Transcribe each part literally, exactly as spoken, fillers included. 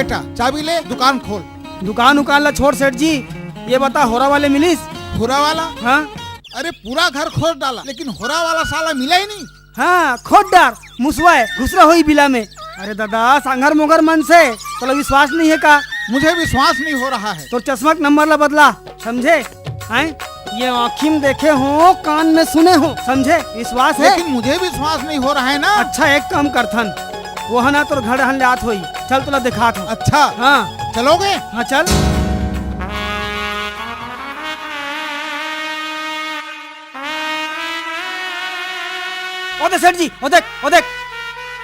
बेटा, चाबी ले, दुकान खोल। दुकान उकान ला छोड़ सेठ जी, ये बता, होरा वाले मिलिस? होरा वाला? हाँ। अरे, पूरा घर खोज डाला, लेकिन होरा वाला साला मिला ही नहीं। हाँ, खोद डार, मुसवा हे, घुसरा होही बिला में। अरे दादा, सांघर मोंघर मन से तोला विश्वास नहीं हे का? मुझे विश्वास नहीं हो रहा है। तोर चश्मा के नंबर ला बदला, समझे? हैं? ये आँखी में देखे हो, कान में सुने हो, समझे? विश्वास हे? लेकिन मुझे विश्वास नहीं हो रहा है ना। अच्छा, एक काम करथन, वो हे ना तोर घर हन ले आत होही, चल तोला देखात हों। अच्छा। हाँ। चलोगे? हाँ, चल। ओ दे सेठ जी, ओ देख, ओ देख।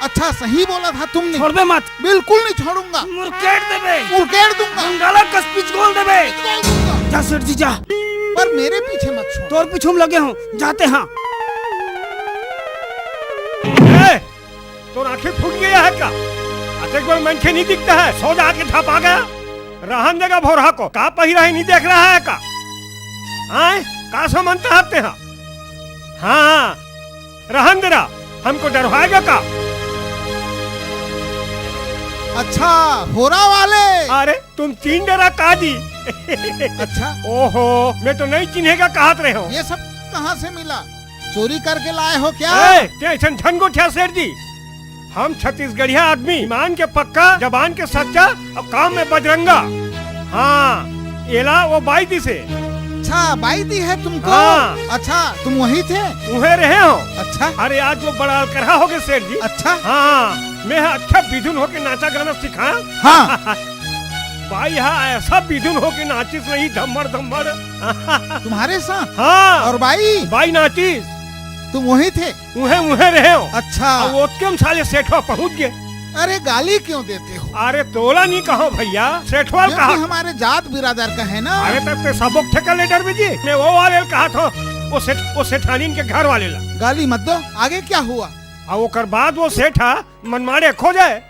अच्छा, सही बोला था तुमने। छोड़बे मत। बिल्कुल नहीं छोड़ूंगा। मुरकेट देबे। मुरकेट दूंगा। मुंडाला कस पिचगोल देबे। पिचगोल दूंगा। जा सेठ जी, जा। पर मेरे पीछे मत छोड़। तोर पीछू में लगे हों, जाते हाँ। ए, तोर आँखी फूट गया है का? अतेक बड़ मनखे नहीं दिखता है, सो जाके ढपा गया। रहन देगा भोरहा को, का पहिरा है नहीं देख रहा है का? आय, का समझता हते हाँ? हाँ, रहन दे रहा, हमको डरवाएगा का? अच्छा, होरा वाले। अरे, तुम तीन डरा का जी? अच्छा। ओहो, मैं तो नहीं चिन्हेगा कहत रहे हो। ये सब कहाँ से मिला? चोरी करके लाए हो क्या? ए, ते अइसन झन गोठिया सेठ जी। हम छत्तीसगढ़िया आदमी, ईमान के पक्का, जबान के सच्चा और काम में बजरंगा। हाँ, एला वो बाई दिसे। अच्छा, बाई दी है तुमको? हाँ। अच्छा, तुम वहीं थे? उहे रहे हो। अच्छा। अरे, आज वो बड़ा अलकरहा हो गए सेठ जी। अच्छा। हाँ, मैं ह अच्छा बिधुन होके नाचा गाना सिखाया। हाँ। बाई हा ऐसा बिधुन होके नाचिस नहीं, धम्मड़ धम्मड़। तुम्हारे साथ? हाँ। और बाई? बाई नाचिस। तुम वहीं थे? उहे, उहे रहे हो। अच्छा। अब ओतके में साले सेठवा पहुंच गए। अरे, गाली क्यों देते हो? अरे, तोला नहीं कहो भैया, सेठवा क्योंकि कहा। हमारे जात बिरादर का है ना। अरे, तब ते सबक ठेका ले डर जी। मैं वो वाले कहा था, वो सेठ, वो सेठानीन के घर वाले ला। गाली मत दो, आगे क्या हुआ? अब ओकर बाद वो सेठ हा मनमाड़े खो जाए।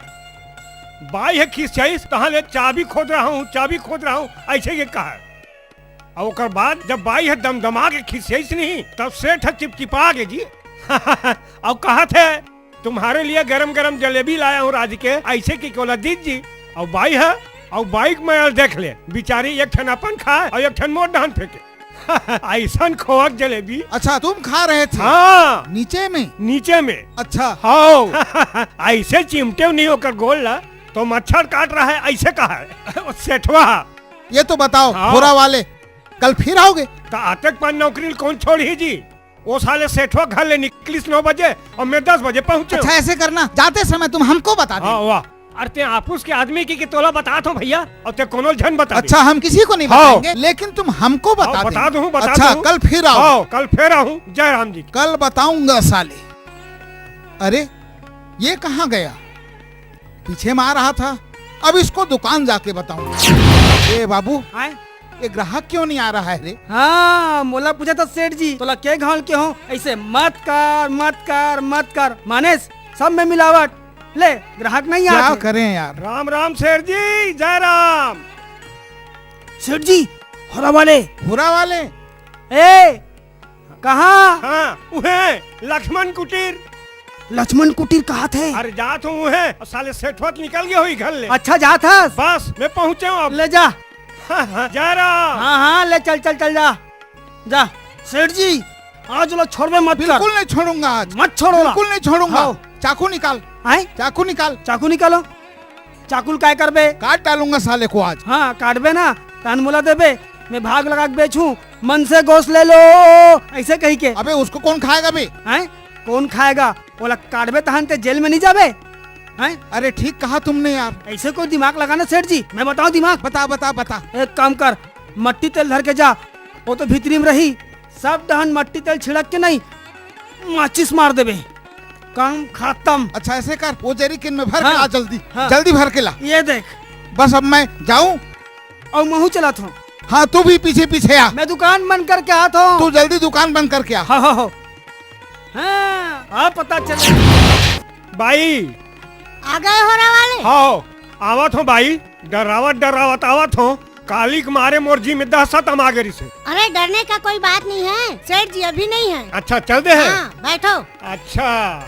बाई हे खिसियाइस, तहाँ ले चाबी खोद रहा हूँ, चाबी खोद रहा हूँ, ऐसे ये कहा है। और ओकर बाद जब बाई ह दमदमा के खिसियाइस नहीं, तब सेठ ह चिपचिपा गे जी। और कहत हे, "तुम्हारे लिए गरम गरम जलेबी लाया हूँ राज के, ऐसे कि कोला दीद जी।" और बाई ह, और बाई के मया ल देख ले, बिचारी एक ठन अपन खाए और एक ठन मोर डहन फेंके। ऐसन खोआ के जलेबी। अच्छा, तुम खा रहे थे? हाँ। नीचे में? नीचे में। अच्छा। हाँ। ऐसे चिमटे नहीं ओकर गोल ला, तो मच्छर काट रहा है, ऐसे कहा है। सेठवा। ये तो बताओ, हाँ। होरा वाले, कल फिर आओगे? त अतेक पन नौकरी ल कौन छोड़ही जी? वो साले सेठवा घर ले निकलिस नौ बजे और मैं दस बजे पहुंचे हूँ। अच्छा, ऐसे करना, जाते समय तुम हमको बता देना। हाँ, वाह। अरे ते आपुस के आदमी की, की तोला बतात हों भैया, और ते कोनो ल झन बता दे। अच्छा, हम किसी को नहीं हाँ। बताएंगे, लेकिन तुम हमको बता हाँ, बता देना। दूँ, बता अच्छा, दूँ। कल फिर आओ। हाँ, कल फिर आऊँ, जय राम जी। कल बताऊंगा साले। अरे, ये कहाँ गया? पीछे में आ रहा था, अब इसको दुकान जाके बताऊंगा। ए बाबू, आए? ये ग्राहक क्यों नहीं आ रहा है रे? हाँ, मोला पूछा था सेठ जी, तोला के घाल के हो, ऐसे मत कर, मत कर, मत कर। मानेस, सब में मिलावट। ले, ग्राहक नहीं क्या आते। करें यार? राम राम सेठ जी, जय राम। सेठ जी, होरा वाले। होरा वाले? ए, कहाँ? हाँ, उहे, लक्ष्मण कुटीर। लक्ष्मण कुटीर कहाँ थे? अरे जात हूँ उहे, साले सेठवा त निकल गए होही घर ले। अच्छा, जात हस? बस, मैं पहुँचे हूँ अब। ले जा। हाँ, हाँ, जा रहा। हाँ, हाँ, ले चल, चल, चल जा। जा। सेठ जी, आज ला छोड़बे मत कर। बिल्कुल नहीं छोड़ूंगा आज। मत छोड़ो ला। बिल्कुल नहीं छोड़ूंगा। हाँ। चाकू निकाल। हैं? चाकू निकाल। चाकू निकालो। चाकू ल काय करबे? काट डालूंगा साले को आज। हाँ, काटबे ना, तहन मोला देबे, मैं भाग लगा के बेचूं, मन से गोश्त ले लो, ऐसे कही के। अबे उसको कौन खाएगा बे? हैं? कौन खाएगा? ओला काटबे तहन ते जेल में नहीं जाबे? हैं? अरे ठीक कहा तुमने यार। ऐसे कोई दिमाग लगाना सेठ जी, मैं बताऊं दिमाग? बता, बता, बता। एक काम कर, मट्टी तेल धर के जा, वो तो भीतरी में रही, सब डहन मट्टी तेल छिड़क के नहीं, माचिस मार देबे, काम खत्म। अच्छा ऐसे कर, वो जेरी किन में भर के हाँ, ला जल्दी, हाँ। जल्दी भर के ला। ये देख। बस अब मैं जाऊं? और महू चलत हूँ। हाँ, तू भी पीछे पीछे आ। मैं दुकान बंद करके आत हूँ। तू जल्दी दुकान बंद करके आ। हाँ, हाँ, हाँ। हाँ, अब पता चले। बाई। आ गए होरा वाले? हाँ, आवत हूँ बाई। डरावत डरावत आवत हूँ। काली के मारे मोर जी में दहशत अमा गे रिसे। अरे, डरने का कोई बात नहीं है, सेठ जी अभी नहीं है। अच्छा, चल दे है। हाँ, बैठो। अच्छा।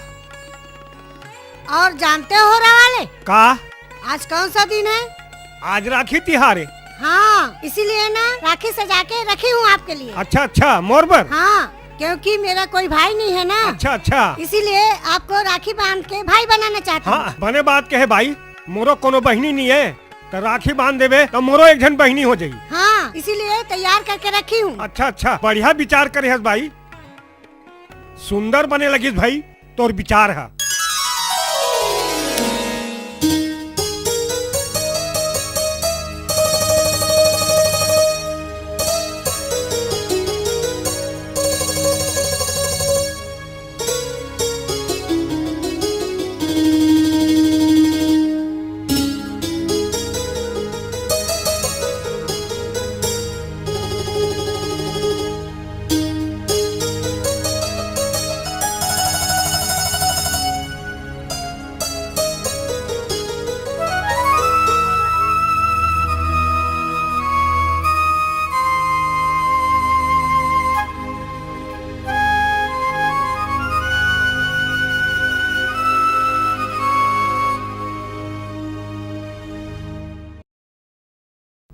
और जानते हो होरा वाले? का? आज कौन सा दिन है? आज राखी तिहार है। हाँ, इसीलिए ना राखी सजा के रखी हूँ आपके लिए। अच्छा, अच्छा, मोर बर? हाँ, क्योंकि मेरा कोई भाई नहीं है ना। अच्छा, अच्छा। इसीलिए आपको राखी बांध के भाई बनाना चाहती हूँ। हाँ, बने बात कहे भाई, मोरो कोनो बहिनी नहीं है, तो राखी बांध देबे तो मोरो एक झन बहिनी हो जाई। हाँ, इसीलिए तैयार करके रखी हूँ। अच्छा, अच्छा, बढ़िया विचार करे हस भाई, सुंदर बने लगिस भाई तोर विचार हा।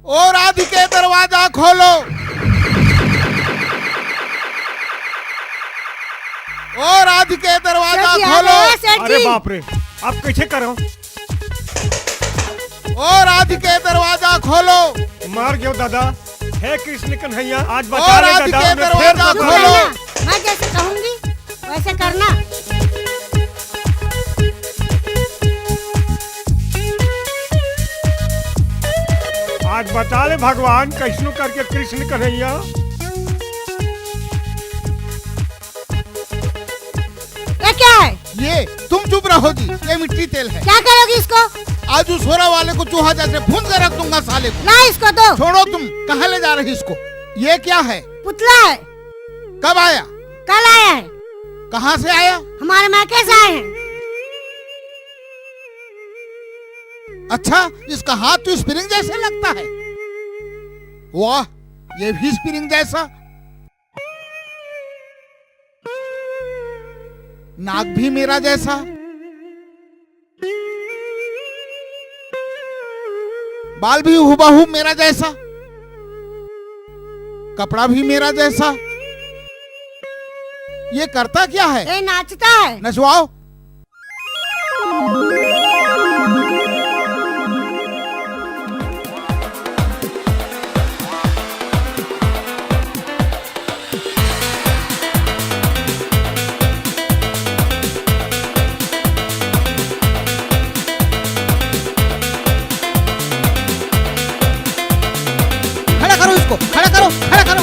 ओ राधिके, दरवाजा खोलो। ओ राधिके, दरवाजा सेठ जी, आ खोलो। गए, सेठ अरे जी। बाप रे, अब कैसे करो? ओ राधिके, दरवाजा खोलो। मार गयो दादा। हे कृष्ण कन्हैया, आज ओ बचा ले राधिके, दादा, मैं दरवाजा फेर खोलो। मैं जैसे कहूंगी वैसे करना। आज बचा ले भगवान, कैसनो करके कृष्ण कन्हैया। ये क्या है? ये, तुम चुप रहो जी, ये मिट्टी तेल है। क्या करोगी इसको? आज उस होरा वाले को चूहा जैसे भून के रख दूंगा साले को। ला इसको दो। छोड़ो तुम, कहाँ ले जा रही इसको? ये क्या है? पुतला है। कब आया? कल आया है। कहाँ से आया? हमारे मायके से आए हैं। अच्छा, इसका हाथ तो स्प्रिंग जैसे लगता है। वाह, ये भी स्प्रिंग जैसा। नाक भी मेरा जैसा, बाल भी हूबहू मेरा जैसा, कपड़ा भी मेरा जैसा। ये करता क्या है? ये नाचता है। नचवाओ। खड़ा करो इसको, खड़ा करो, खड़ा करो।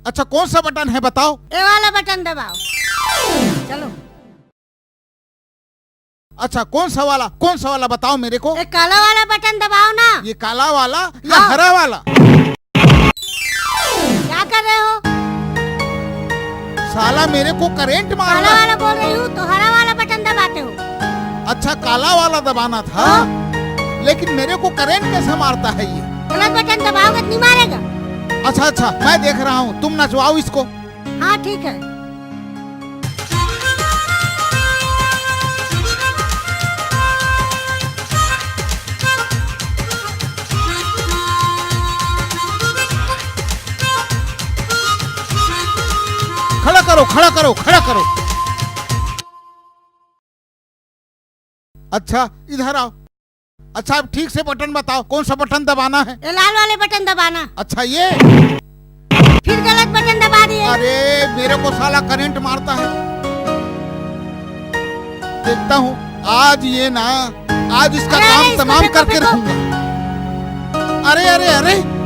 अच्छा, कौन सा बटन है बताओ? ये वाला बटन दबाओ। चलो। अच्छा, कौन सा वाला, कौन सा वाला बताओ मेरे को? ये काला वाला बटन दबाओ ना। ये काला वाला या हाँ। हरा वाला? क्या कर रहे हो? साला मेरे को करंट मार काला रहा। वाला बोल रही हूँ तो हरा वाला बटन दबाते हो। अच्छा, काला वाला दबाना था, हाँ। लेकिन मेरे को करंट कैसे मारता है ये? गलत बटन दबाओगे तो नहीं मारेगा। अच्छा, अच्छा, मैं देख रहा हूँ, तुम नचवाओ इसको। हाँ, ठीक है। खड़ा करो, खड़ा करो, खड़ा करो। अच्छा, इधर आओ। अच्छा, अब ठीक से बटन बताओ, कौन सा बटन दबाना है? ये लाल वाले बटन दबाना। अच्छा, ये? फिर गलत बटन दबा दिए। अरे, मेरे को साला करंट मारता है। देखता हूँ, आज ये ना, आज इसका अरे, काम अरे, इसको तमाम फेंको, करके फेंको। रखूंगा। अरे, अरे, अरे।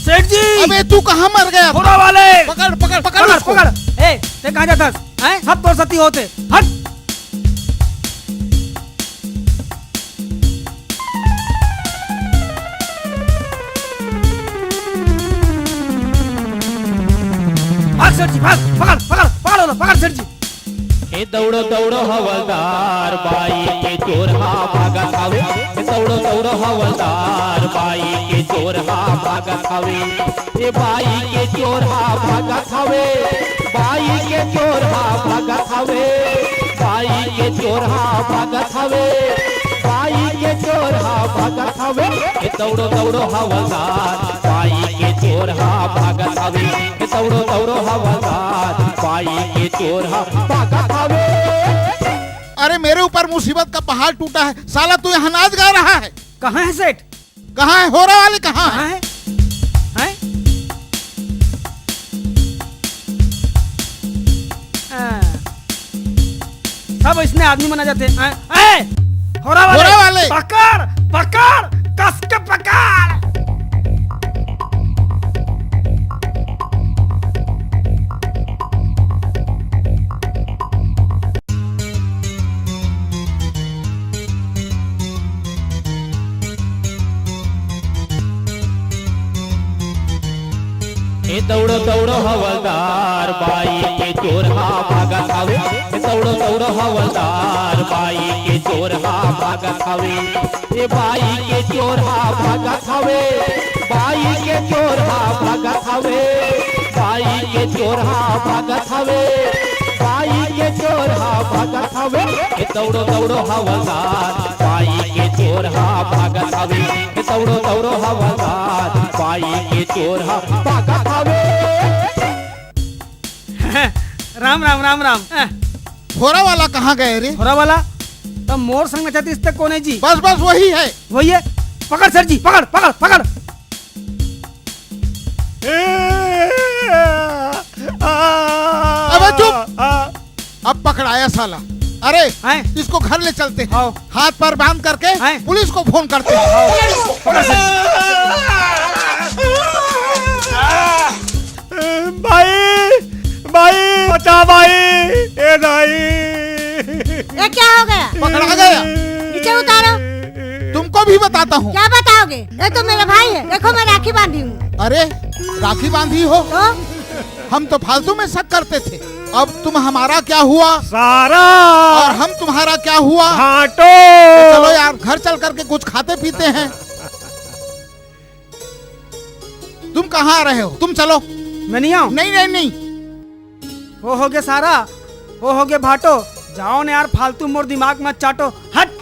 सेठ जी! अबे तू कहाँ मर गया? थोड़ा वाले! पकड़, पकड़, पकड़ पकड़, उसको। पकड़। ए, ते कहाँ जाता है? हैं? सब तोर सती होते। हट! भाग सेठ जी, भाग! पकड़, पकड़, पकड़ लो, पकड़ सेठ जी। ए दौड़ो दौड़ो हवलदार, बाई के चोर हा भागत हवे। ए दौड़ो दौड़ो हवलदार, बाई के चोर हा भागत हवे। ए बाई के चोर हा भागत हवे, बाई के चोर हा भागत हवे, बाई के चोर हा भागत हवे, बाई के चोर हा भागत हवे। ए दौड़ो दौड़ो हवलदार, बाई के चोर हा भागत हवे। ए दौड़ो दौड़ो हवलदार, बाई के चोर हा भागत हवे। अरे, मेरे ऊपर मुसीबत का पहाड़ टूटा है। साला, तू यहाँ नाच गा रहा है। कहाँ है सेठ? कहाँ है? होरा वाले कहाँ है? कहाँ है? हैं? आ, सब इसने आदमी मन आ जाथे। आ, ए, होरा वाले, होरा वाले। पकड़, पकड़, कस के पकड़। ए दौड़ो दौड़ो हवलदार, बाई के चोर हा भागत हवे। ए दौड़ो दौड़ो हवलदार, बाई के चोर हा भागत हवे। ए बाई के चोर हा भागत हवे, बाई के चोर हा भागत हवे, बाई के चोर हा भागत हवे, बाई के चोर हा भागत हवे। ए दौड़ो दौड़ो हवलदार, बाई के चोर हा भागत हवे। ए दौड़ो दौड़ो हवलदार, बाई के चोर हा भागत हवे। राम राम, राम राम। होरा वाला कहाँ गए रे? होरा वाला? तब मोर संग नचत रिस ते कोने जी? बस, बस वही है। वही है। पकड़ सर जी, पकड़, पकड़, पकड़। अबे चुप। अब पकड़ाया साला। अरे, हैं? इसको घर ले चलते हैं। आओ। हाथ पैर बांध करके हैं? पुलिस को फोन करते हैं। आओ। पकड़ सर। भाई, भाई, बचा भाई, ए भाई। ये क्या हो गया? पकड़ा गया। नीचे उतारो। तुमको भी बताता हूँ। क्या बताओगे? ये तो मेरा भाई है, देखो मैं राखी बांधी हूँ। अरे, राखी बांधी हो? तो? हम तो फालतू में शक करते थे, अब तुम हमारा क्या हुआ? सारा। और हम तुम्हारा क्या हुआ? घाटो। तो चलो यार, घर चल करके कुछ खाते पीते हैं। तुम कहाँ आ रहे हो? तुम चलो। मैं नहीं आऊँ। नहीं, नहीं, नहीं। वो हो गया सारा, वो हो गया भाटो। जाओ ना यार, फालतू मोर दिमाग मत चाटो। हट।